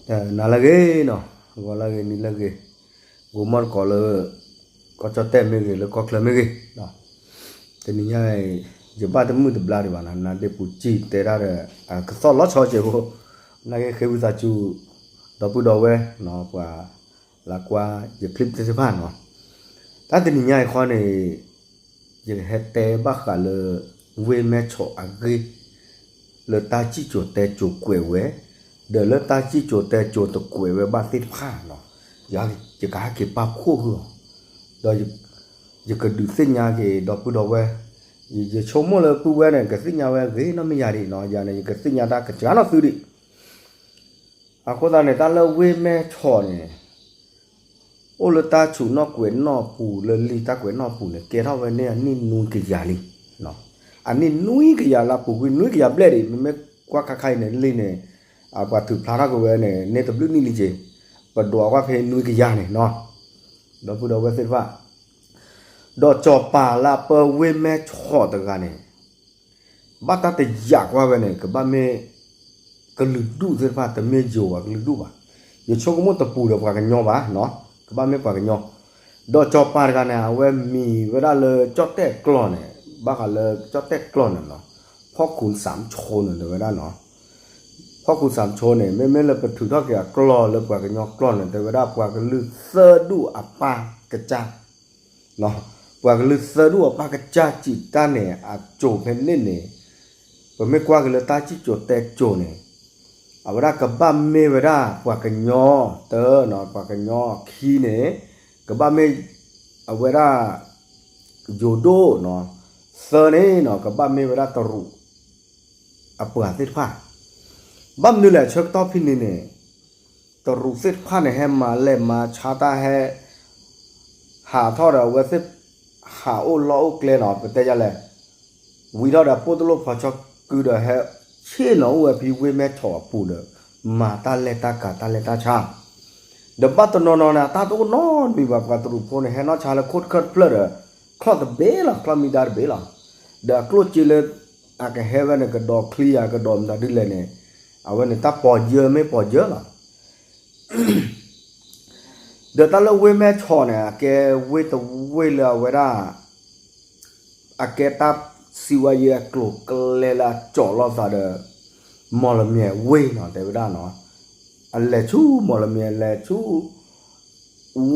နၤလၢအဂ့ၤနီၤ, ဂီၤလၢအဂ့ၤ နံၤလၢအဂ့ၤ, ဂိၤမီၢ်တကိးလၢ ကီၢ်ကၠီၣ်တဲၣ်မ့ၢ်ဂ့ၤ လၢကီၢ်ချၢမ့ၢ်ဂ့ၤ, တနံၤညါအံၤ ယဘၣ်တမုာ်တဘျါဒံးဘၣ်နီၤ, နၤဒ့ပူၤစံၣ်တဲတၢ်ဒီး ကသီၣ်လီၤဆီက့ၤဖိ, နာ်က့ဃ့ဝံသးစူၤ ဒီပုၢ်ဒီဝဲၢ် ပှၤလၢကွၢ်ယ clip သ့ၣ်တဖၣ်နီၤ, တၢ်တနံၤညါအံၤဃီန့ၣ် ယကဟဲတဲဘၣ်ဃးလၢ ဝ့ၢ်မဲၢ်ဆီးအဂ့ၢ် လၢတၢ်စံၣ်စိၤတဲစိၤကွဲးဝဲ, ဒီးလၢတၢ်စံၣ်စိၤတဲစိၤတကွဲးဝဲဘၣ်သ့ၣ်တဖၣ်နီၤ, ယကဟဲက့ၤပာ်ဖှိၣ်ဃုာ်အီၤ, ဒီးယကဒုးသ့ၣ်ညါက့ၤဒီပုၢ်ဒီဝဲၢ်, ယဆိကမိၣ်လၢပုၢ်ဝဲၢ်န့ၣ် ကသ့ၣ်ညါဝဲဂ့ၤနီတမံၤယၤဒံးနီၤ, ယၤန့ၣ် ယကသ့ၣ်ညါတၢ်ကစှၤနီၢ်သုဒံး အဃိသတးန့ၣ် တၢ်လၢဝ့ၢ်မဲၢ်ဆီးန့ၣ် အိၣ်လၢတၢ်ဆူးနီၣ်ကွဲးနီၣ်ပူၤလၢလံာ်တၢ်ကွဲးနီၣ်ပူၤန့ၣ် ကဲထီၣ်ဝဲန့ၢ်အနံၣ်နွံကယၤလံ. အနံၣ်နွံကယၤလၢပူၤကွံာ်နွံကယၤဘျဲၣ်ဒံး, မ့မ့ၢ်ကွၢ်ခါခါအံၤန့ၣ် လံာ်န့ၣ် အပှၤထုးဖျါထီၣ်က့ၤဝဲန့ၣ် န့ၢ်တဘျုးနံၣ်လံက့ၤ, ပဒွးကွၢ်ဖဲနွံကယၤန့ၣ်နီၤ, ဒီပုၢ်ဒီဝဲၢ်သ့ၣ်တဖၣ် ဒီးစီၤပၤလၢအပၢဝ့ၢ်မဲၢ်ဆီးတဂၤန့ၣ် ဘၣ်တၢ်တယာ်ကွၢ်ဝဲန့ၣ် ကဘၣ်မ့ၢ်ကလုာ်ဒူၣ်သ့ၣ်တဖၣ်, တမ့ၢ်ယိၤပှၤကလုာ်ဒူၣ်ဘၣ်. ယဆိကမိၣ်တပူၤဒီးပှၤကညီဘၣ်, ကဘၣ်မ့ၢ်ပှၤကညီ. ဒီးစီၤပၤတဂၤန့ၣ် အဝဲမံၤဝဲဒၣ်လၢကၠီၣ်တဲၣ်ကျီၢ်န့ၣ်, ဘၣ်ဃးလၢကၠီၣ်တဲၣ်ကျီၢ်န့ၣ်နီၤ, ဖီၣ်ခူစၣ်ဆိန့ၣ်တဲဝဲဒၣ်နီၤ, ဖီၣ်ခူစၣ်ဆိန့ၣ် မ့မ့ၢ်လၢပထုးထီၣ်က့ၤအကျီၢ်လၢပှၤကညီကျီၢ်န့ၣ် တဲဝဲဒၣ်ပှၤကလုာ်သၢဒူၣ်အပၢ်ကစၢ် ပှၤကလုာ်သၢဒူၣ်အပၢ်ကစၢ်စံးတၢ်န့ၣ် အစိၤဖဲန့ၣ်န့ၣ်, ပမ့ၢ်ကွၢ်က့ၤလၢတၢ်စံၣ်စိၤတဲစိၤန့ၣ်, အဝဲဒၣ်ကဘၣ်မ့ၢ်ဝဲဒၣ်ပှၤကညီ, တၢ, ပှၤကညီခံန့ၣ်, ကဘၣ်မ့ၢ်, အဝဲဒၣ်, ယိၤဒိၣ်နီၤ, သၢန့ၣ်နီၤ ကဘၣ်မ့ၢ်ဝဲဒၣ်တရူး အပှၤသ့ၣ်တဖၣ်, ဘၣ်မနုၤလဲၣ်အဆၢကတီၢ်ဖဲန့ၣ်န့ၣ်, တရူးသ့ၣ်တဖၣ်န့ၣ် ဟဲမၤလဲၤမၤဆါတၢ်ဟဲ, ဟးထီၣ်ဒီးအဝဲသ့ၣ်, ဟးအိၣ်လီၢ်အိၣ်ကျဲနီၤ ပတဲယလဲၣ်, ဝံၤထီၣ်ဒီးပိၢ်တလိၣ်ဖီဆီကုဒီးဟဲ, ဆ့ၣ်နီၤအိၣ်ဝဲဖဲဝ့ၢ်မဲၢ်ဆီးအပူၤဒီး, မၤတၢ်လဲၤတၢ်ကၤတၢ်လဲၤတၢ်ဆါ ဒီးဘၣ်တနီၤနီၤန့ၣ် အတၢ်တအိၣ်နီတမံၤဘၣ် ပှၤတရူးဖိန့ၣ် ဟဲနီၢ်ဆါလၢခိၣ်တခၢၣ်တဖျၢၣ်ဒီး, ချီၣ်တဘ့ၣ်လီၤ ချီၣ်မံဒါတဘ့ၣ်လီၤ, ဒီးအကျိၣ်စ့လၢ, အကဟဲဝဲန့ၣ် ကဒီးချံဧါ ကဒီးမတၤဒ်လဲၣ်န့ၣ်, အဝဲန့ၣ်တၢ်ပီၤယၢမ့ၢ်ပီၤယၢလီၤ ဒီးတၢ်လၢဝ့ၢ်မဲၢ်ဆီးန့ၣ် အကဲဝ့ၢ်တဝ့ၢ်လၢအဝဲဒၣ်, အကဲတၢ်စံးဝဲယဲအကျိၤကျဲလၢအကၠီၣ်လိာ်သးဒီး, မီၢ်လမၠဲၣ်ဝ့ၢ်နီၤ တဲဝဲဒၣ်နီၤ, အလဲၤဆူမီၢ်လမၠဲၣ် လဲၤဆူ,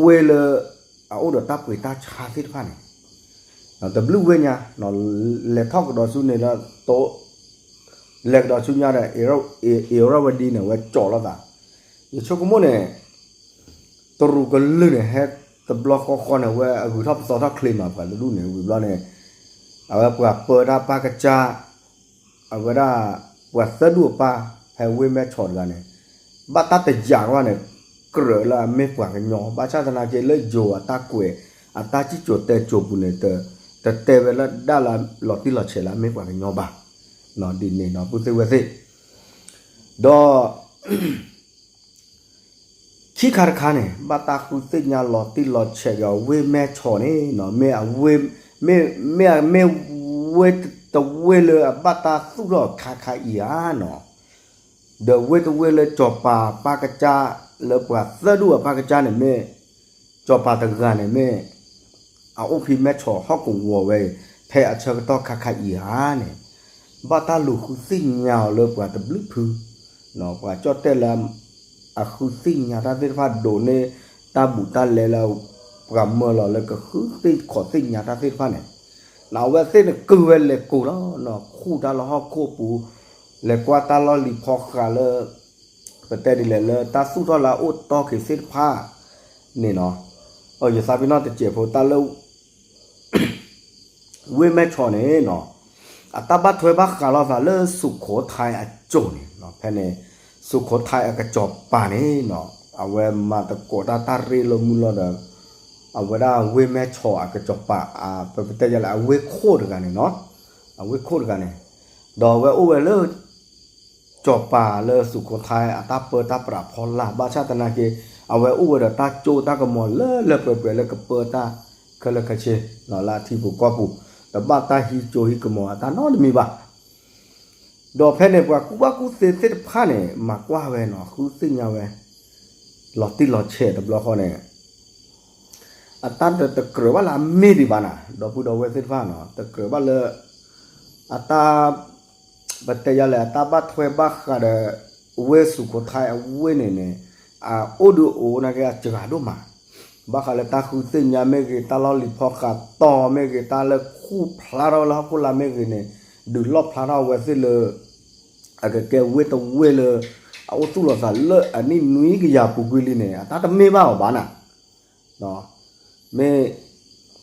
ဝ့ၢ်လၢ, အအိၣ်ဒီးတၢ်ပှ့ၤတၢ်ဆါသ့ၣ်တဖၣ်န့ၣ်, တဘျုးဝ့ၢ်ညါ, လဲၤထီၣ်ကဒီးဆူန့ၣ်ဒီး, လဲၤကဒီးဆူညါဒီး, အ့ရဝဒံန့ၣ် အဝဲကၠီၣ်လိာ်သး, ယဆိကမိၣ်န့ၣ် တရူးကလုာ်န့ၣ် ဟဲတဘျီဃီဃီန့ၣ် အဝဲအဂုၤထီၣ်ပသီထီၣ်ချ့မး ပှၤတဒူၣ်န့ၣ် ဝံၤဘျီန့ၣ်, အဝဲပှၤပၢတၢ်ပၢ်ကစၢ်, အဝဲဒၣ်, ပှၤသၢဒူၣ်အပၢ်, ဖဲဝ့ၢ်မဲၢ်ဆီးတဂၤန့ၣ်, ဘၣ်တၢ်တယာ်ဝဲန့ၣ်, ကြၢးလၢအမ့ၢ်ပှၤကညီ ဘၣ်ဆၣ်သနာ်က့လၢယိၤအတၢ်ကွဲး, အတၢ်စံၣ်စိၤတဲစိၤပူၤန့ၣ်, တတဲဝဲလၢဒၣ်လၢလီၤတံၢ်လီၤဆဲးလၢအမ့ၢ်ပှၤကညီဘၣ်, ဒ်န့ၣ်နီၤ ပုၢ်သ့ၣ်ဝဲၢ်သ့ၣ်, ဒီး ခံခါတခါန့ၣ် ဘၣ်တၢ်ဃုသ့ၣ်ညါလီၤတံၢ်လီၤဆဲးက့ၤအီၤ ဝ့ၢ်မဲၢ်ဆီးန့ၣ်နီၤ, မ့ၢ်အဝ့ၢ်, မ့ၢ်, မ့ၢ်ဝ့ၢ်တဝ့ၢ်လၢအဘၣ်တၢ်သူၣ်ထီၣ်ခါခါအံၤဧါနီၤ, ဒီးဝ့ၢ်တဝ့ၢ်လၢစီၤပၤပၢ်ကစၢ်, လၢပှၤသၢဒူၣ်အပၢ်ကစၢ်န့ၣ်မ့ၢ်, စီၤပၤတဂၤန့ၣ်မ့ၢ် အအိၣ်ဖဲမဲၢ်ဆီးဟီၣ်ကဝီၤဝဲအံၤ ဖဲအဆၢကတီၢ်ခါခါအံၤဧါန့ၣ်, ဘၣ်တၢ်လူၤဃုသ့ၣ်ညါအီၤလၢပှၤတဘျုးဖု, ပှၤကၠီၣ်တဲၣ်လၢ, အဃုသ့ၣ်ညါတၢ်သ့ၣ်တဖၣ်ဒိးန့ၢ်, တၢ်ဘူးတၢ်လဲလၢ, ပှၤမၢလီၤလၢကဃုသ့ၣ်ခီၣ်သ့ၣ်ညါတၢ်သ့ၣ်တဖၣ်န့ၣ်, နဝဲသ့ၣ်န့ၣ်ကုၢ်ဝဲလဲၤကိၤလီၤ, ခူၣ်တၢ်လၢဟီၣ်ခိၣ်ပူၤ, လဲၤကွၢ်တၢ်လီၢ်လံၤဖီဃးလၢ ပတဲဒ်လဲၣ်လၢတၢ်သူၣ်ထီၣ်လၢအအိၣ်တီၢ်က့ၤသ့ၣ်တဖၣ်န့ၣ်နီၤ, ယသးပ့ၤနီၣ်တစဲးဖိတၢ်လၢ ဝ့ၢ်မဲၢ်ဆီးန့ၣ်နီၤ, အတၢ်ဘၣ်ထွဲဘၣ်ဃးလိာ်သးလၢ စူးခိးထဲအစိၤန့ၣ်, ဖဲန့ၣ်, စူးခိးထဲအကစီၤပၤန့ၣ်နီၤ, အဝဲမၤသကိးတၢ်တၢ်ရ့လိာ်မုာ်လိာ်ဒီး, အဝဲဒၣ်ဝ့ၢ်မဲၢ်ဆီးအကစီၤပၤ, ပတဲယလဲၣ် အဝ့ၢ်ခိၣ်တဂၤန့ၣ်နီၤ, အဝ့ၢ်ခိၣ်တဂၤန့ၣ်, ဒီးအဝဲအိၣ်ဝဲလၢ စီၤပၤလၢစူးခိးထဲအတၢ်ပၢတၢ်ပြးဖီလာ် ဘၣ်ဆၣ်သနာ်က့, အဝဲအိၣ်ဝဲဒီးတၢ်စိတၢ်ကမီၤလၢလၢပှဲၤပှဲၤလၢကပၢတၢ်, ခဲလၢာ်ခဲဆ့, လၢအထံပူၤကီၢ်ပူၤ, တဘၣ်တၢ်ဟံးစိဟံးကမီၤအတၢ်နီတမံၤဘၣ်. ဒီးဖဲန့ၣ်ပှၤကူၣ်ဘၣ်ကူၣ်သ့သ့ၣ်တဖၣ်န့ၣ် မၤကွၢ်ဝဲနီၤ ဃုသ့ၣ်ညါဝဲ လီၤတံၢ်လီၤဆဲးတဘျီဃီန့ၣ် အတၢ်တကြၢးဘၣ်လၢအမ့ၢ်ဒံးဘၣ်နၤ ဒီပုၢ်ဒီဝဲၢ်သ့ၣ်တဖၣ်နီၤ တကြၢးဘၣ်လၢ အတၢ် ပတဲယၤလဲၣ် အတၢ်ဘၣ်ထွဲဘၣ်ဃးဒီး ဝ့ၢ်စူးခိးထါအဝ့ၢ်န့ၣ်န့ၣ် အအိၣ်ဒုးအိၣ်နာ်က့အစှၤဒိၣ်မး ဘၣ်ဃးလၢတၢ်ဃုသ့ၣ်ညါမ့ၢ်ဂ့ၤ တၢ်လီၢ်လံၤဖီဃးတီၢ်မ့ၢ်ဂ့ၤ တၢ်လၢခူၣ်ဖျါထီၣ်လၢဟီၣ်ခိၣ်လာ်မ့ၢ်ဂ့ၤန့ၣ် ဒုးလီၣ်ဖျါထီၣ်အဝဲသ့ၣ်လၢ အကကဲဝ့ၢ်တဝ့ၢ်လၢ အအိၣ်သူၣ်လီၤသးလၢအနံၣ်နွံကယၤပူၤကွံာ်လံန့ၣ် အတၢ်တမ့ၢ်ဘၣ်အီၤဘၣ်နၤ မ့ၢ်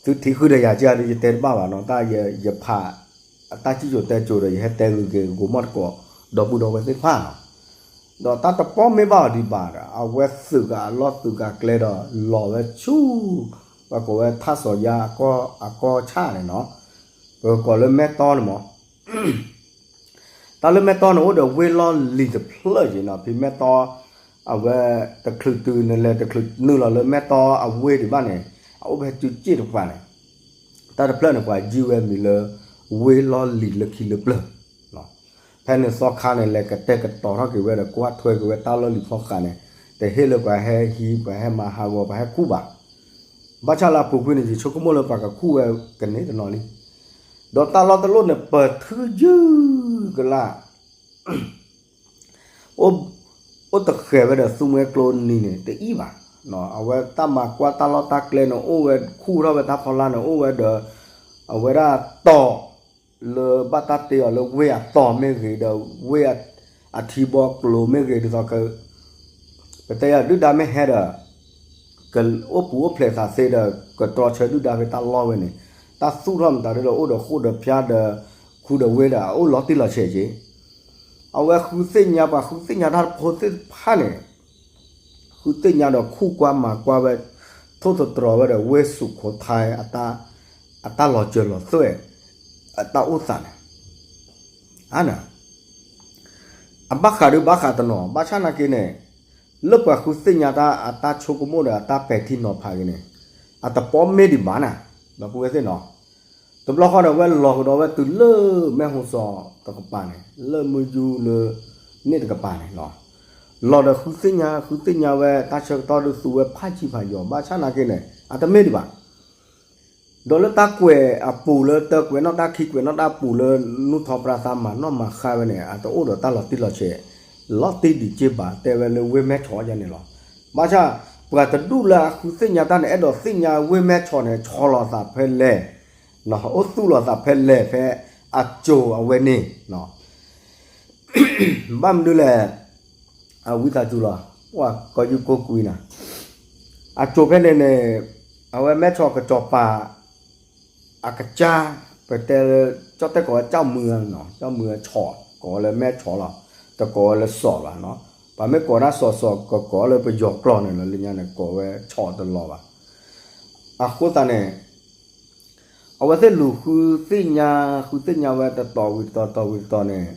သုထံၣ်ဃုာ်ဒီးယၤကဒီး ယတဲတဘၣ်ဘၣ်နီၤ တၢ်ယ ယဖး အတၢ်စံၣ်စိၤတဲစိၤဒီး ယဟဲတဲဂုာ်က့ၤဂိၤမီၢ်တကိး ဒီပုၢ်ဒီဝဲၢ်သ့ၣ်တဖၣ်နီၤ ဒီးတၢ်တပီၢ်မ့ၢ်ဘၣ်အီၤဒံးဘၣ်ဒီး အဝဲသုးကအလီၢ်သုးကအကျဲဒီး လီၤဝဲဆူ ပှၤကိးဝဲထၣ်စီၤယါအကီၢ်ဆၣ်န့ၣ်နီၤ ပကိးလၢမဲၢ်တီန့ၣ်မး တၢ်လၢမဲၢ်တီန့ၣ် အိၣ်ဒီးဝ့ၢ်လီၢ်လံၤတဖျၢၣ်က့နီၤ ဖဲမဲၢ်တီ အဝဲတချုးတုၤနလဲၤတချုးနုာ်လီၤလၢမဲၢ်တီအဝ့ၢ်ဒံးဘၣ်န့ၣ် အအိၣ်ဖဲစုစ့ၣ်တပၤန့ၣ် တၢ်တဖျၢၣ်န့ၣ် ပှၤယုၢ်ဝဲမံၤလၢ ဝ့ၢ်လီၢ်လံၤလၢခံလၢပျၢၤ ဖဲန့ၣ်သီခါန့ၣ် လဲၤကတဲာ်ကတီၤထီၣ်က့ၤဝဲဒီး ကွၢ်ထွဲက့ၤဝဲတၢ်လီၢ်လံၤဖီဃးန့ၣ် တဟ့ၣ်လၢပှၤဟဲဟံး ပှၤဟဲမၤဟးဂီၤ ပှၤဟဲခူၣ်ဘၣ် ဘၣ်ဆၣ်လၢအပူၤကွံာ်န့ၣ် ယဆိကမိၣ်လၢပှၤကခူၣ်ဝဲကန့ၢ်တနီၤလံ ဒီးတၢ်လီၢ်တလီၢ်န့ၣ် ပၢၢ်ထုယုၢ်ကလၢ် အိၣ်တဃဲၤဝဲဒီးသူမွဲကျိနံၤန့ၣ် တအံၣ်ဘၣ်. အဝဲတၢ်မၤကွၢ်တၢ်လီၢ်တၢ်ကျဲန့ၣ် အိၣ်ဝဲခူၣ်ထီၣ်ဝဲတၢ်ဖီလာ်န့ၣ် အိၣ်ဝဲဒီး အဝဲဒၣ်တီၤလၢဘၣ်တၢ်တ့အီၤလၢဝ့ၢ်အတီၤမ့ၢ်ဂ့ၤဒီး ဝ့ၢ်အထံဘီကျိၤမ့ၢ်ဂ့ၤ ဒ်သိးက ပတဲယၤဒုၣ်ဒါမ့ၢ်ဟဲဒီး ကအိၣ်ပူၤအိၣ်ဖျဲးသးသ့ဒီး ကတြီဆၢဒုၣ်ဒါဖဲတၢ်လီၢ်ဝဲန့ၣ် တၢ်သူၣ်ထီၣ်မတၤဒ်ဒီး အိၣ်ဒီးဃိၣ်ဒီးဖၠါဒီး ခူဒီးဝ့ၢ်ဒီး အအိၣ်လီၤတံၢ်လီၤဆဲးက့ၤ အဝဲဃုသ့ၣ်ညါ ပှၤဃုသ့ၣ်ညါတၢ်ဖိသ့ၣ်တဖၣ်န့ၣ် ဃုသ့ၣ်ညါဒီးခူၣ်ကွၢ်မၤကွၢ်ဝဲ ထိၣ်သတြီၤဝဲဒီးဝ့ၢ်စူးခိးထါ အတၢ်လီၤစၢၤလီၤသွဲၣ် အတၢ်အိၣ်သးန့ၣ် အဘၣ်ဃးဒုဘၣ်ဃးတနီၤ ဘၣ်ဆၣ်နာ်က့န့ၣ် လၢပှၤဃုသ့ၣ်ညါတၢ်အတၢ်ဆိကမိၣ်ဒီးအတၢ်ပဲာ်ထံနီၤဖးက့ၤန့ၣ် အတပီၢ်မ့ၢ်ဒံးဘၣ်နၤ ဒီပုၢ်ဝဲၢ်သ့ၣ်နီၤ တဘျီဃီဒီး အဝဲလီၤကဒီးဝဲတုၤလၢမဲၢ်ဟူစီၤတကပၤန့ၣ် လၢမုၢ်ယူလၢန့ၣ်တကပၤန့ၣ် လီၤဒီးဃုသ့ၣ်ညါ ဃုသ့ၣ်ညါဝဲတၢ်ဆၢကတီၢ်ဒုးသူဝဲဖးဆံဖးယီၤ ဘၣ်ဆၣ်နာ်က့န့ၣ် အတမ့ၢ်ဒံးဘၣ် ဒီးလၢတၢ်ကွဲးအပူၤလၢတၢကွဲးနီၣ်တၢ်ခံကွဲးနီၣ်တၢ်ပူၤလၢ နူၢ်ထီပြါသးမၤနီၣ်မၤဃါဝဲန့ၣ် အတအိၣ်ဒီးတၢ်လီၤတံၢ်လီၤဆဲး လီၤတံၢ်ဒံးက့ဘၣ် တဲဝဲလၢဝ့ၢ်မဲၢ်ဆီးယါန့ၣ်လီၤ. ဘၣ်ဆၣ် ပှၤတဒူၣ်လၢအဃုသ့ၣ်ညါတၢ်န့ၣ် အဲၣ်ဒိးသ့ၣ်ညါဝ့ၢ်မဲၢ်ဆီးန့ၣ် ဆီလီၤသးဖဲလဲၣ်, အိၣ်သူၣ်လီၤသးဖဲလဲၣ်ဖဲအစိၤအဝဲန့ၣ် ဘၣ်မနုၤလဲၣ်, အဝံသးစူၤလီၤ, ပှၤကီၢ်ယူၢ်ကိးကွံာ်နၤ, အစိၤဖဲန့ၣ်န့ၣ် အဝဲမဲၢ်ဆီးကစီၤပၤ အကစၢ် ပတဲလၢ ကၠီၣ်တဲၣ်ကိးဝဲကၠီၣ်မုၢ်, ကၠီၣ်မုၢ်ဆီး ကိးဝဲလၢမဲၢ်ဆီးလီၤ, တကိးဝဲလၢစီၤဘၣ်နီၤ, ပှၤမ့ၢ်ကိးတၢ်စီၤစီၤ ကကိးလၢပယီၤကျိာ်န့ၣ်လီၤ, လၢညါန့ၣ် ကိးဝဲဆီးတလီၤဘၣ်. အဃိသတးန့ၣ် အဝဲသ့ၣ်လူၤဃုသ့ၣ်ညါ ဃုသ့ၣ်ညါဝဲတတီၤဝံၤတတီၤ တတီၤဝံၤတတီၤန့ၣ်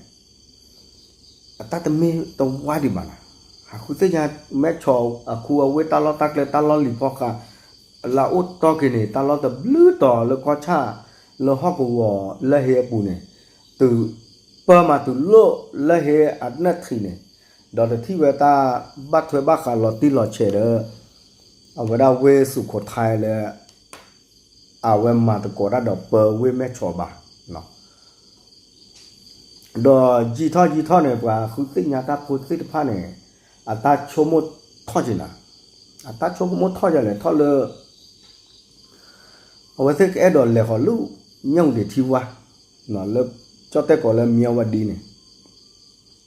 အတၢ်တမ့ၢ်တဝါဒံးဘၣ်နၤ, အဃုသ့ၣ်ညါ မဲၢ်ဆီးအခူအဝ့ၢ်တၢ်လီၢ်တၢ်ကျဲတၢ်လီၢ်လံၤဖီဃး လၢအအိၣ်တီၢ်က့ၤန့ၣ် တၢ်လီၢ်တဘျုးတီၤလၢကီၢ်ဆၣ် လၢဟီၣ်ကဝီၤလၢဟ့အပူၤန့ၣ် တုၤ ပၢမၤတုၤလိၣ်လၢဟ့အနၢၣ်ထံးန့ၣ် ဒီးတထံၣ်ဝဲတၢ်ဘၣ်ထွဲဘၣ်ဃးလီၤတံၢ်လီၤဆဲးဒီး အဝဲဒၣ်ဝ့ၢ်စူးခိးထါလၢ အဝဲမၤသကိးတၢ်ဒီးပၢဝ့ၢ်မဲၢ်ဆီးဘၣ် ဒီးယံာ်ထီၣ်ယံာ်ထီၣ်န့ၣ် ပှၤဃုသ့ၣ်ညါတၢ်ဖိသ့ၣ်တဖၣ်န့ၣ် အတၢ်ဆိကမိၣ်ထီၣ်က့ၤနၤ, အတၢ်ဆိကမိၣ်ထီၣ်ယၤလဲၣ် ထီၣ်လၢ အဝဲသ့ၣ်ကအဲၣ်ဒိးလဲၤဃီၤလၢ ညၣ်အူဒ့ထံဝါ လၢကၠီၣ်တဲၣ်ကိးလၢမံဝါဒံန့ၣ်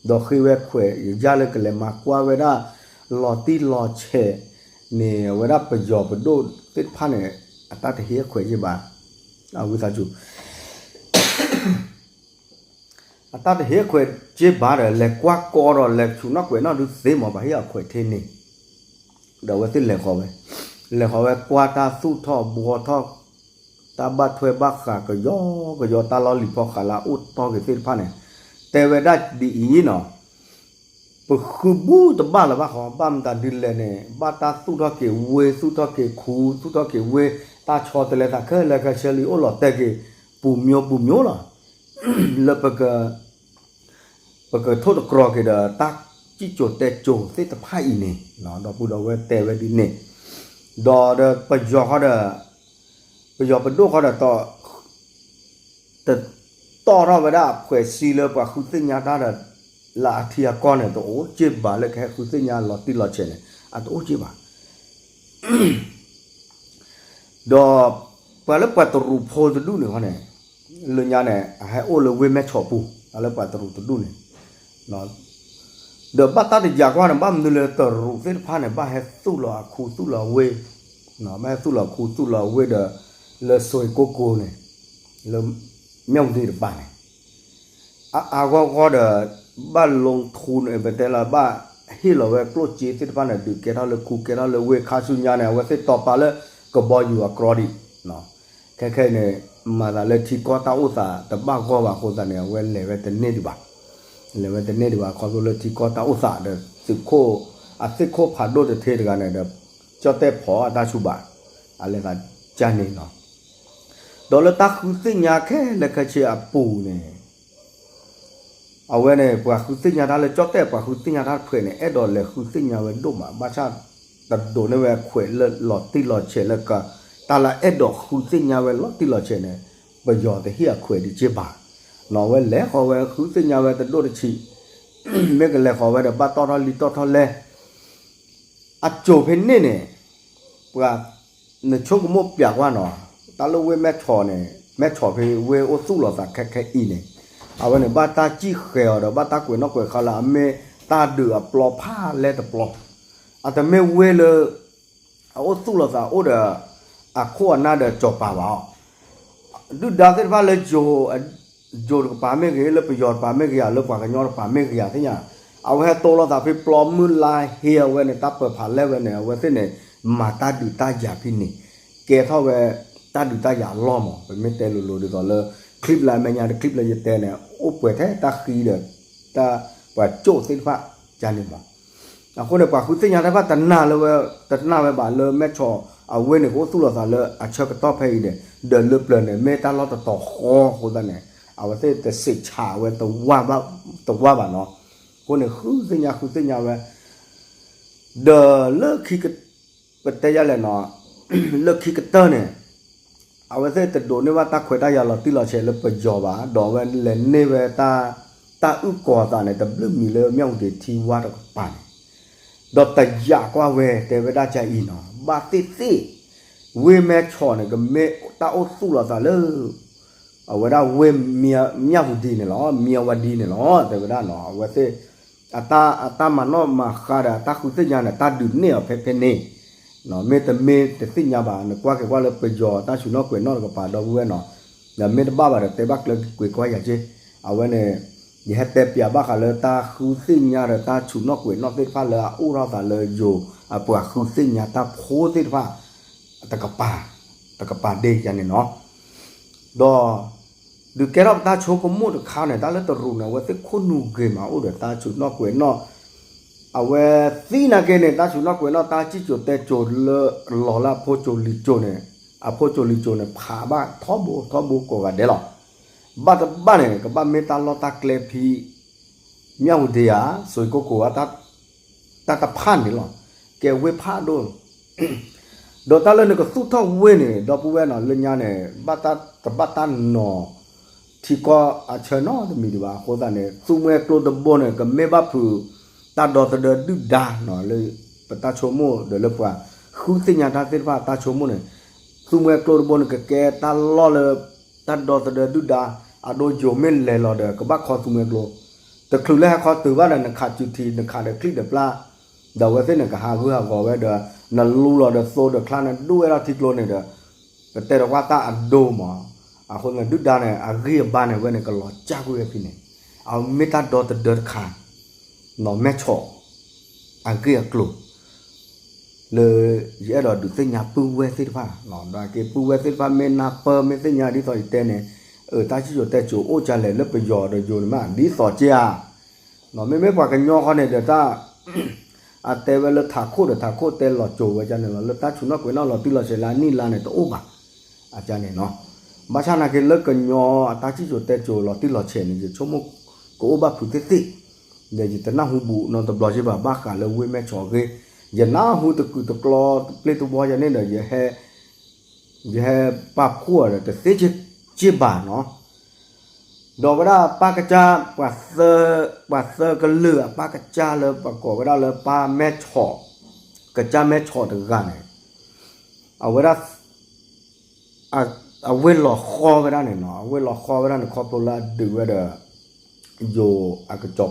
ဒီးဃ့ဝဲခွဲးယါလၢကလဲၤမၤကွၢ်ဝဲဒၣ် လီၤတံၢ်လီၤဆဲးန့ၣ် အဝဲဒၣ်ပယီၤပဒိၣ်သ့ၣ်တဖၣ်န့ၣ် အတၢ်တဟ့ၣ်အခွဲးယ့ၢ်ဘၣ်, အဝံသးစူၤ အတၢ်တဟ့ၣ်အခွဲးက့ဘၣ်ဒီး လဲၤကွၢ်ကီဒီး လဲၤဆူၣ်နီၣ်ကွဲးနီၣ်ဒုးသ့မး ပှၤဟ့ၣ်အခွဲးထဲန့ၣ်, ဒီးအဝဲသ့ၣ်လဲၤဃီၤဝဲ, လဲၤဃီၤဝဲကွၢ်တၢ်သူၣ်ထီၣ်ဘှီထီၣ် တၢ်ဘၣ်ထွဲဘၣ်ဃးကယီကယီ တၢ်လီၢ်လံၤဖီဃးလၢအအိၣ်တီၢ်က့ၤသ့ၣ်တဖၣ်န့ၣ်, တဲဝဲဒၣ်ဒ်အံၤနီၤ ပဃုဘူးတဘၣ်လၢၤဘၣ်ဃီ ဘၣ်မတၤဒ်လဲၣ်န့ၣ် ဘၣ်တၢ်သူၣ်ထီၣ်က့ၤဝ့ၢ် သူၣ်ထီၣ်က့ၤခူ သူၣ်ထီၣ်က့ၤဝ့ၢ် တၢ်ဆီတလဲသးခဲလၢာ်ခဲဆ့လံ အိၣ်လီၤတဲာ်က့ၤ ပူၤမျိုးပူၤမျိုးလီၤ. လၢပက ပကထိၣ်တကြၢးက့ၤဒီးတၢ်စံၣ်စိၤတဲစိၤသ့ၣ်တဖၣ်အံၤန့ၣ်, ဒီပုၢ်ဒီဝဲၢ်တဲဝဲဒ်န့ၣ်, ဒီးဒီးပယီၤဃီဒီး, ပယီၤပဒိၣ်ဃီဒီး တတီၣ်ထီၣ်ဝဲဒၣ်အဖှဲးစံလၢပှၤဃုသ့ၣ်ညါတၢ်ဒီး လၢအထံအကီၢ်န့ၣ် တအိၣ်က့ၢ်ဘၣ်လၢကဟဲဃုသ့ၣ်ညါလီၤတံၢ်လီၤဆဲးန့ၣ် အတအိၣ်က့ၢ်ဘၣ်. ဒီးပှၤလၢပှၤတရူးဖိတဒူၣ်န့ၣ်ဃီန့ၣ်, လၢညါန့ၣ် အဟဲအိၣ်လၢဝ့ၢ်မဲၢ်ဆီးပူၤ, လၢပှၤတရူးတဒူၣ်န့ၣ်, ဒီးဘၣ်တၢ်တယာ်ကွၢ်န့ၣ် ဘၣ်မနုၤလၢတရူးသ့ၣ်တဖၣ်န့ၣ် ဘၣ်ဟဲသူၣ်လီၤအခူသူၣ်လီၤဝ့ၢ်, ဘၣ်ဟဲသူၣ်လီၤအခူသူၣ်လီၤဝ့ၢ်ဒီး လၢစွ့ၢ်ကိၣ်ကိၤန့ၣ်, လၢ မၠၣ်ဝတံၤတပၤန့ၣ် အါအါဂီၢ်ဂီၢ်ဒီး ဘၣ်လူထူန့ၣ် ပတဲလၢဘၣ်ဟ့ၣ်လီၤဝဲကျိၣ်စ့သ့ၣ်တဖၣ်န့ၣ် ဒုးကဲထီၣ်လၢခူကဲထီၣ်လၢဝ့ၢ်ခါဆူညါန့ၣ် အဝဲသ့ၣ်တီၤပာ်လၢကဘီယူၤအကြီဒံး, ခဲခဲအံၤန့ၣ် မၤသးလၢထံကီၢ်တၢ်အိၣ်သးတဘၣ်ဂီၢ်ဘၣ်အဃိသတးန့ၣ် အဝဲလဲၤဝဲတန့ၢ်ဒံးဘၣ်, လဲၤဝဲတန့ၢ်ဒံးဘၣ် ခီဖျိလၢထံကီၢ်တၢ်အိၣ်သးဒီးသုးခိၣ်, အသုးခိၣ်ဖးဒိၣ်တထ့တဂၤန့ၣ်ဒီး ကၠီၣ်တဲၣ်ဖီၣ်အတၢ်ဆူၣ်ဘၣ်, အလဲၤသးကန့ၣ်လီၤ. ဒီးလၢတၢ်ဃုသ့ၣ်ညါခဲလၢာ်ခဲဆ့အပူၤန့ၣ် အဝဲန့ၣ် ပှၤဃုသ့ၣ်ညါတၢ်လၢကၠီၣ်တဲၣ် ပှၤဃုသ့ၣ်ညါတၢ်တဖုန့ၣ် အဲၣ်ဒိးလဲၤဃုသ့ၣ်ညါဝဲဒိၣ်မး ဘၣ်ဆၣ်တဒိးန့ၢ်ဝဲအခွဲးလၢလီၤတံၢ်လီၤဆဲးလၢက, တၢ်လၢအဲၣ်ဒိးဃုသ့ၣ်ညါဝဲလီၤတံၢ်လီၤဆဲးန့ၣ် ပယီၤတဟ့ၣ်အခွဲးဒံးက့ၢ်ဘၣ်, နီၢ်ဝဲလဲၤဃီၤဝဲဃုသ့ၣ်ညါဝဲတဒိၣ်တဆံး, မ့ၢ်ကလဲၤဃီၤဝဲဒီးဘၣ်တီၣ်ထီၣ်လံတီၣ်ထီၣ်လဲၢ် အစိၤဖဲန့ၣ်န့ၣ်, ပှၤ, နဆိကမိၣ်ပျးကွၢ်နီၤ, တၢ်လၢဝ့ၢ်မဲၢ်ဆီးန့ၣ် မဲၢ်ဆီးဖဲဝ့ၢ်အိၣ်သူၣ်လီၤသးခဲခဲအံၤန့ၣ်, အဝဲန့ၣ် ဘၣ်တၢ်စံၣ်ဃဲၤအီၤဒီး ဘၣ်တၢ်ကွဲးနီၣ်ကွဲးဃါလၢအမ့ၢ်တၢ်ဒုးအပျီဖးလဲၢ်တပျီ, အတမ့ၢ်ဝ့ၢ်လၢ အအိၣ်သူၣ်လီၤသးအိၣ်ဒီး အခိၣ်အနၢ်ဒီးစီၤပၤဘၣ်အီၤ ဒုၣ်ဒါသ့ၣ်တဖၣ်လၢယိၤ, ယိၤတကပၤမ့ၢ်ဂ့ၤ, လၢပယီၤတကပၤမ့ၢ်ဂ့ၤ, လၢပှၤကညီတကပၤမ့ၢ်ဂ့ၤဧါသ့ၣ်ညါ, အဝဲဟဲတိလီၤသးဖဲပျီမုၢ်လါဟ့အဝဲန့ၣ် တၢ်ပၢၤဖးလဲၢ်ဝဲန့ၣ် အဝဲသ့ၣ်န့ၣ် မၤတၢ်ဒုးတၢ်ယၤဖဲန့ၣ်, ကဲထီၣ်ဝဲတၢ်ဒုးတၢ်ယၤအလီၢ်မး, ပမ့ၢ်တဲလိၤလိၤဒ်သိးလၢ clip လၢအမဲာ်ညါတ clip လၢယတဲန့ၣ် အိၣ်ပှဲၤထဲတၢ်ဃံဒီး တၢ်ပှၤကၠိၣ်သ့ၣ်တဖၣ် ကန့ၣ်မး အဃိန့ၣ် ပှၤဃုသ့ၣ်ညါတၢ်တဖၣ်တနာ်လၢဝဲ, တနာ်ဝဲဘၣ်လၢမဲၢ်ဆီးအဝ့ၢ်န့ၣ် ကအိၣ်သူၣ်လီၤသးလၢအဆၢကတီၢ်ဖဲအံၤန့ၣ် ဒီးလၢပျၢၤန့ၣ် မ့ၢ်တၢ်လီၢ်တတီၤဃီအဃိသတးန့ၣ် အဝဲသ့ၣ်တစံးဆးဝဲ တဝၢ်ဘၣ်နီၤ, အဃိန့ၣ် ဃုသ့ၣ်ညါဃုသ့ၣ်ညါဝဲ ဒီးလၢခံက, ပတဲယၤလဲၣ်နီၤ, လၢခံကတၢၢ်န့ၣ် အဝဲသ့ၣ်တဒိးန့ၢ်ဘၣ်တၢ်ခွဲးတၢ်ယာ်လီၤတံၢ်လီၤဆဲးလၢပယီၤဘၣ်, ဒီးအဝဲလဲၤန့ၢ်ဝဲတၢ်, တၢ်အုၣ်ကီၤအသးန့ၣ် တဘျုးမံၤလၢမၠၣ်ဝတံၤထံဝါတကပၤန့ၣ်, ဒီးတယာ်ကွၢ်ဝဲတဲဝဲဒၣ်ကအံၤနီၤ, ဘၣ်သ့ၣ်သ့ၣ်, ဝ့ၢ်မဲၢ်ဆီးန့ၣ် ကမ့ၢ်တၢ်အိၣ်သူၣ်လီၤသးလၢ အဝဲဒၣ်ဝ့ၢ်မၠၣ်ဝတံၤန့ၣ်လီၤ, မၠၣ်ဝတံၤန့ၣ်လီၤ တဲဝဲဒၣ်နီၤ, အဝဲသ့ၣ် အတၢ်, အတၢ်မၤနီၣ်မၤဃါဒီးအတၢ်ဃုသ့ၣ်ညါန့ၣ် တၢ်ဒုးန့ၢ်အီၤဖဲဖဲန့ၣ်, မ့တမ့ၢ်တသ့ၣ်ညါဘၣ်, နကွၢ်က့ၤကွၢ်လၢပယီၤတၢ်ဆူၣ်နီၣ်ကွဲးနီၣ်တကပၤဒီပုၢ်ဝဲၢ်နီၤ, ဒီးမ့ၢ်တဘၣ်ဘၣ်ဒီးတဲဘၣ်ကျဲၤကွၢ်ကွၢ်ယၤက့, အဝဲန့ၣ် ယဟဲတဲပျးဘၣ်ဃးလၢတၢ်ဃုသ့ၣ်ညါဒီးတၢ်ဆူၣ်နီၣ်ကွဲးနီၣ်သ့ၣ်တဖၣ်လၢအအိၣ်ထီၣ်သးလၢယိၤ, အပှၤဃုသ့ၣ်ညါတၢ်ဖိသ့ၣ်တဖၣ် တကပၤ, တကပၤဒ့ယၤန့ၣ်နီၤ, ဒီး ဒုးကဲထီၣ်ပတၢ်ဆိကမိၣ်တခါန့ၣ် တၢ်လၢတရူးန့ၣ် အဝဲသ့ၣ်ခိၣ်နူာ်ဂ့ၤမးအိၣ်ဒီးတၢ်ဆူၣ်နီၣ်ကွဲးနီၣ်, အဝဲသ့ၣ်နာ်က့န့ၣ် တၢ်ဆူၣ်နီၣ်ကွဲးနီၣ် တၢ်စံၣ်စိၤတဲစိၤလၢလီၤလၢအဖိစိၤလံၤစိၤန့ၣ်, အဖိစိၤလံၤစိၤန့ၣ် ဖးဘၣ်ထီဘိထီဘိကိးဂၤဒဲးလီၤ, ဘၣ်တဘၣ်န့ၣ် ကဘၣ်မ့ၢ်တၢ်လီၢ်တၢ်ကျဲဖဲ မၠၣ်ဝတံၤဧါ, စွ့ၢ်ကိၣ်ကိၤဧါ, တၢ်တဖၣ်န့ၣ်လီၤ, ကဲဝ့ၢ်ဖးဒိၣ် ဒီးတၢ်လၢနကသူၣ်ထီၣ်ဝ့ၢ်န့ၣ် ဒီပုၢ်ဝဲၢ်နီၤ လၢညါန့ၣ် ဘၣ်တၢ်တဘၣ်တၢ်နီၤ ထံကီၢ်အဆၢနီတမံၤဒံးဘၣ် အဃိသတးန့ၣ် သူမွဲကျိတဘိန့ၣ် ကမ့ၢ်ဘၣ်ဖုး တၢ်ဒီသဒၢဒုၣ်ဒါနီၤ လၢပတၢ်ဆိကမိၣ်ဒီးလၢပှၤဃုသ့ၣ်ညါတၢ်သ့ၣ်တဖၣ်တၢ်ဆိကမိၣ်န့ၣ် သူမွဲကျိတဘိန့ၣ် ကကဲတၢ်လီၢ်လၢ တၢ်ဒီသဒၢဒုၣ်ဒါ အဒိယိၤမ့ၢ်လဲၤလီၤဒီး ကဘၣ်ခီသူမွဲကျိ တချုးလၢဟဲခီတုၤဘၣ်ဒီး နခးစုထံ နခးဒီးချံၣ်ဒီးပျၢ် ဒီးအဝဲသ့ၣ်န့ၣ်ကဟးဂုၢ်ဟးဂီၤဝဲဒီး နလူလီၤဒီးသိဒီးချါန့ၣ် ဒိၣ်ဝဲဒၣ်ထံကျိန့ၣ်ဒီး ပတဲဒီးကွၢ်တၢ်အဒိမး အဃိန့ၣ် ဒုၣ်ဒါန့ၣ် အဂံၢ်အဘါန့ၣ် ဝဲန့ၣ်ကလီၤစၢ်ကွံာ်ဝဲဖဲန့ၣ် အမ့ၢ်တၢ်ဒီသဒၢတခါ နီၢ်မဲၢ်ဆီး အဂ့ၢ်အကျိၤ လၢယအဲၣ်ဒိးဒုးသ့ၣ်ညါပုၢ်ဝဲၢ်သ့ၣ်တဖၣ် ဒီးက့ၤပုၢ်ဝဲၢ်သ့ၣ်တဖၣ်မ့ၢ်နၢ်ပၢၢ်မ့ၢ်သ့ၣ်ညါဒ်သိးယတဲန့ၣ် အတၢ်စံၣ်စိၤတဲစိၤအိၣ်ကလဲၣ်လၢပယီၤဒီးယိၤန့ၣ်မး ဒ်သိးက့ဧါ မ့မ့ၢ်ပှၤကညီဃီန့ၣ်ဒီးတၢ် အတဲဝဲလၢထးခိၣ်ဒီးထးခိၣ်တဲလီၤစိၤဝဲကန့ၣ်လီၤ လၢတၢ်ဆူၣ်နီၣ်ကွဲးနီၣ်လီၤတံၢ်လီၤဆဲးလၢအနံၣ်လါန့ၣ်တအိၣ်ဘၣ် အကန့ၣ်နီၤ ဘၣ်ဆၣ်နာ်က့လၢကညီအတၢ်စံၣ်စိၤတဲစိၤလီၤတံၢ်လီၤဆဲးန့ၣ် ယဆိကမိၣ်ကအိၣ်ဘၣ်ဖုးသ့ၣ်သ့ၣ် ဒီးယတနၢ်ဟူဘူးနီတဘျီက့ဘၣ် ဘၣ်ဃးလၢဝ့ၢ်မဲၢ်ဆီးအဂ့ၢ်, ယနၢ်ဟူတကုာ်တကျီတပျ့ၤတဝီယၤန့ၣ်ဒီး ယဟဲ ယဟဲပာ်ဖှိၣ်ဒီး တသ့က့ဘၣ်နီၤ, ဒီးဝဲဒၣ်ပၢ်ကစၢ် ပှၤသၢကလုာ်အပၢ်ကစၢ်လၢပကိးဝဲဒၣ်လၢပၢ်မဲၢ်ဆီး, ကစၢ်မဲၢ်ဆီးတဂၤန့ၣ် အဝဲဒၣ် အဝ့ၢ်လီၤဃီဝဲဒၣ်န့ၣ်နီၤ, အဝ့ၢ်လီၤဃီဝဲဒၣ်န့ၣ် ခီဖျိလၢအဒုးဝဲဒီး ယိၤအကစီၤ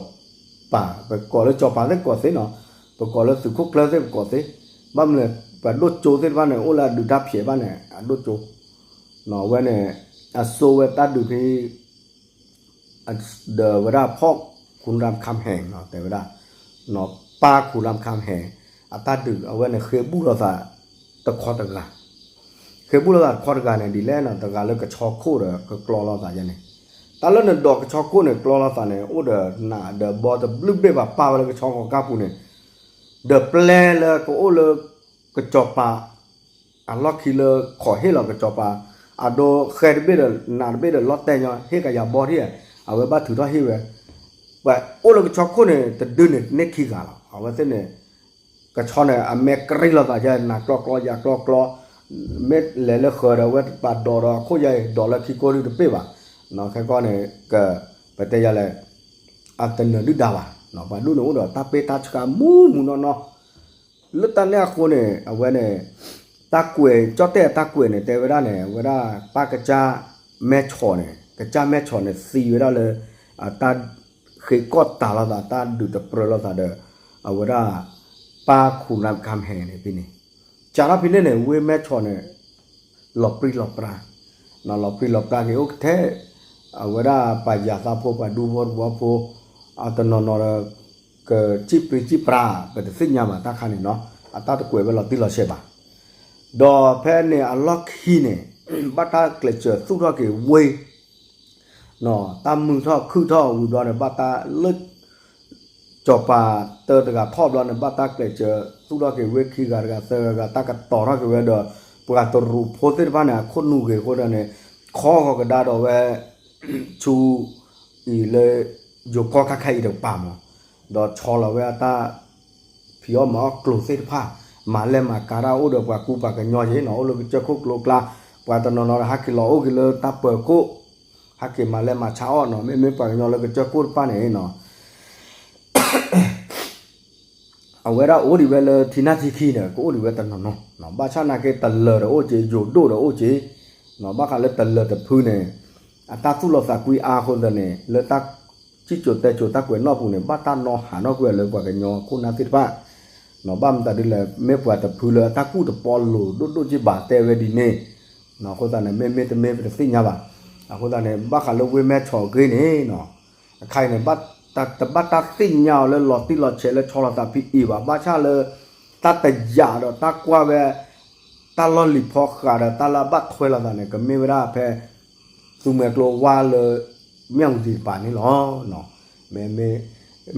ပၤ, ပကိးလၢစီၤပၤသ့ၣ်ကိးသ့နီၤ, ပကိးလၢသုးခိၣ်ကျၢၢ်သ့ၣ်ပကိးသ့, ဘၣ်မနုၤလဲၣ် ပှၤဒိၣ်ကၠိသ့ၣ်တဖၣ်န့ၣ် အိၣ်လၢအဒုးတၢ်ဖျဲးဘၣ်န့ၣ် အဒိၣ်ကၠိ, အဝဲန့ၣ် အစိဝဲတၢ်ဒုးဖဲ ဒီးဝဲဒၣ်ဖီၣ် ခူရၢ်ခၢမ်ဟဲ တဲဝဲဒၣ် ပၢ်ခူရၢ်ခၢမ်ဟဲ အတၢ်ဒုး အဝဲန့ၣ် ဃ့ဘူၣ်လိာ်သးတခီတဂၤ, ဃ့ဘူၣ်လိာ်သးတခီတဂၤန့ၣ် ဒ်လဲၣ်နီၤ တဂၤလၢကဆီခိၣ်ဒီးကကျီလိာ်သးယဲန့ၣ်, တၢ်လၢနဒိးကဆီခိၣ်န့ၣ် ကျီလိာ်သးန့ၣ် အိၣ်ဒီးနးဒီးဘီတဘျုးဘ့ၣ်ဘၣ် ပာ်ဝဲလၢကဆီဂီၤကါပူၤန့ၣ်, ဒီးပျဲလၢကအိၣ်လၢ ကစီၤပၤ အလီၢ်ခံလၢခိးဟ့ၣ်လီၤကစီၤပၤ, အဒိဃဲတဘ့ၣ်ဒီး နးတဘ့ၣ်ဒီး လီၤတဲာ်ညီ ဟ့ၣ်ကယၤဘီထံၣ်, အဝဲဘၣ်ထုးထီၣ်ဟ့ၣ်ဝဲ, ပှၤအိၣ်လၢကဆီခိၣ်န့ၣ် တဒုန့ၣ်န့ၢ်ခံဂၤလီၤ. အဝဲသ့ၣ်န့ၣ် ကဆီန့ၣ် အမဲာ်ကြံလိာ်သးယဲ နးကျီကျီယၤကျီကျီ, မ့ၢ်လဲၤလၢဃၢၤဒီး အဝဲပာ်ဒိးဒီးအခိၣ်ယဲအံၤ ဒိးလၢခံကိးဒုတပ့ၢ်ဘၣ်, ခဲကီန့ၣ် က ပတဲယၤလဲၣ် အတနၢၤဒုၣ်ဒါဘၣ်, ပှၤဒိၣ်န့ၣ်အိၣ်ဒီးတၢ်ပ့ၢ်တၢ်ဆှါမူးမူးနီၢ်နီၢ် လၢတၢ်န့ၣ်အဃိန့ၣ် အဝဲန့ၣ် တၢ်ကွဲး ကၠီၣ်တဲၣ်အတၢ်ကွဲးန့ၣ် တဲဝဲဒၣ်န့ၣ် အဝဲဒၣ်ပၢ်ကစၢ်မဲၢ်ဆီးန့ၣ် ကစၢ်မဲၢ်ဆီးန့ၣ် သံဝဲဒၣ်လၢ အတၢ်ဃ့ကီၢ်တၤလိာ်သး တၢ်ဒုးတပြၢလိာ်သးဒီး အဝဲဒၣ် ပၢ်ခူရၢ်ခၢမ်ဟဲန့ၣ် ဖဲန့ၣ် စးထီၣ်ဖဲန့ၣ်န့ၣ် ဝ့ၢ်မဲၢ်ဆီးန့ၣ် လီၤပြံလီၤပြါ လီၤပြံလီၤပြါက့ၤအိၣ်ကထဲ အဝဲဒၣ်ပှၤယၤသးဖိ ပှၤဒူဖိတဝီဖိ အတနီၤနီၤဒီး ကစံၣ်ပြံစံၣ်ပြါ ပတသ့ၣ်ညါဘၣ်တၢ်ခါန့ၣ်နီၤ အတၢ်တကွဲးဝဲလီၤတံၢ်လီၤဆဲးဘၣ်. ဒီးဖဲန့ၣ်အလီၢ်ခံန့ၣ် ဘၣ်တၢ်ကျဲးစၢးသူၣ်ထီၣ်က့ၤဝ့ၢ် တၢ်မုာ်ထီၣ်ခုၣ်ထီၣ်ဝံၤဘျီန့ၣ် ဘၣ်တၢ်လၢ စီၤပၤတၢတဂၤထီၣ်ဘျီန့ၣ် ဘၣ်တၢ်ကျဲးစၢးသူၣ်ထီၣ်က့ၤဝ့ၢ်ခံဂၤတဂၤ သၢဂၤတဂၤ တၢ်ကတီၤထီၣ်က့ၤဝဲဒီး ပှၤတရူးဖိသ့ၣ်တဖၣ်န့ၣ် အခိၣ်နူာ်ဂ့ၤအဃိသတးန့ၣ် ခီဂီၤကဒါဒီးဝဲ ဆူ အံၤလၢ ယိၤကီၢ်ခါခါအံၤတကပၤမး ဒီးဆီလီၤဝဲအတၢ် ဖံးအီၣ်မၤအီၣ်ကျိၤသ့ၣ်တဖၣ် မၤလဲၢ်မၤကၤတၢ်အိၣ်ဒီးပှၤကူပှၤကညီယဲနီၤ အိၣ်လၢကစၢၢ်ခိၣ်ကျိကျါ ပှၤတနီၤနီၤဒီးဟဲက့ၤလီၤအိၣ်က့ၤလၢတၢ်ပၢၤခိၣ် ဟဲက့ၤမၤလဲၢ်မၤဆါအီၣ်နီၤ မ့မ့ၢ်ပှၤကညီလၢကစၢၢ်ခိၣ်တဖၣ်န့ၣ်နီၤ အဝဲဒၣ်အိၣ်ဒံးဝဲလၢထံနၢ်ထံခံန့ၣ် ကအိၣ်ဒံးဝဲတနီၤနီၤ ဘၣ်ဆၣ်နာ်က့တလၢၤဒီးအိၣ်က့ၤ ယိၤဒိၣ်ဒီးအိၣ်က့ၤ ဘၣ်ဃးလၢတလၢၤတဖုန့ၣ် အတၢ်သူၣ်လီၤသးကွံအါအဃိသတးန့ၣ် လၢတၢ်စံၣ်စိၤတဲစိၤတၢ်ကွဲးနီၣ်ပူၤန့ၣ် ဘၣ်တၢ်နီၢ်ဟးနီၣ်ကွံာ်လၢပှၤကညီခိၣ်နၢ်သ့ၣ်တဖၣ် ဘၣ်မတၤဒ်လဲၣ် မ့ၢ်ပှၤတဖုလၢအတၢ်ကူၣ်တပီလိၤဒိၣ်ဒိၣ်က့ဘၣ်တဲဝဲဒ်န့ၣ် အဃိသတးန့ၣ် မ့မ့ၢ်တမ့ၢ်ပတသ့ၣ်ညါဘၣ်. အဃိသတးန့ၣ် ဘၣ်ဃးလၢဝ့ၢ်မဲၢ်ဆီးအဂ့ၢ်န့ၣ် အခါအံၤန့ၣ် တဘၣ်တၢ်သ့ၣ်ညါအီၤလၢလီၤတံၢ်လီၤဆဲးလၢဆီလီၤသးဖံးအံၤဘၣ် ဘၣ်ဆၣ်လၢ တၢ်တယာ်ဒီးတၢ်ကွၢ်ဝဲ တၢ်လီၢ်လံၤဖီဃးဒီးတၢ်လၢအဘၣ်ထွဲလိာ်သးန့ၣ် ကမ့ၢ်ဝဲဒၣ်ဖဲ သူမှဲကျိဝါလၢ မၠၣ်ဝတံၤတကပၤန့ၣ်လီၤ.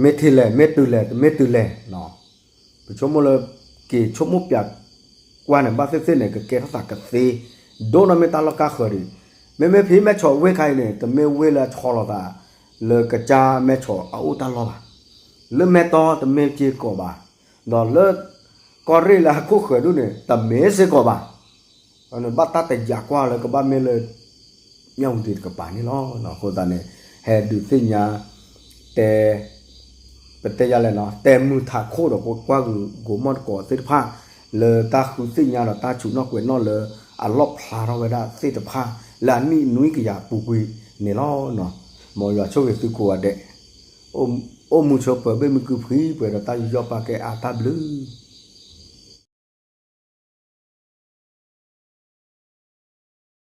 မ့ၢ်ထဲလဲၣ် မ့ၢ်တုၤလဲၣ် တမ့ၢ်တုၤလဲၣ် ပဆိကမိၣ်လၢ က့ၤဆိကမိၣ်ပၠးကွၢ်န့ၣ် ဘၣ်သ့ၣ်သ့ၣ်န့ၣ် ကကဲထီၣ်သးကသ့ ဒိၣ်နီၢ်မ့ၢ်တၢ်လီၢ်ကါဃၢၤဒံး မ့မ့ၢ်ဖဲမဲၢ်ဆီးဝ့ၢ်ခါအံၤန့ၣ် တမ့ၢ်ဝ့ၢ်လၢအဆီလီၤသး လၢကစၢ်မဲၢ်ဆီးအအိၣ်တၢ်လီၢ်ဘၣ်. လၢမဲၢ်တီတမ့ၢ်စ့ၢ်ကီးဘၣ်. ဒီးလၢ ကီၢ်ရ့ၣ်လၢဟီၣ်ခိၣ်ဃၢၤဒိၣ်န့ၣ် တမ့ၢ်စ့ၢ်ကီးဘၣ်. ဘၣ်တၢ်တယာ်ကွၢ်လၢကဘၣ်မ့ၢ်လၢ မၠၣ်ဝတံၤတကပၤန့ၣ်လီၤ. အဃိသတးန့ၣ် ဟဲဒုးသ့ၣ်ညါ တဲ ပတဲယၤလဲၣ်နီၤ တဲမုာ်ထးခိၣ်ဒီးကွၢ်ဂုာ်ကိးမီၢ်သကိးသ့ၣ်တဖၣ် လၢတၢ်ဃုသ့ၣ်ညါဒီးတၢ်ဆူးနီၣ်ကွဲးနီၣ်လၢ အလီၣ်ဖျါထီၣ်ဝဲဒၣ်သ့ၣ်တဖၣ် လၢအနံၣ်နွံကယၤပူၤကွံာ်န့ၣ်လီၤ. မ်ယွၤဆိၣ်ဂ့ၤသုကိးဂၤဒဲး အိၣ်မူဆၢပၢၤဘၣ်မုာ်ကုၢ်ဖှံပှဲၤဒီးတၢ်ယူးယီၣ်ပာ်ကဲအါတၢ်ဘျုး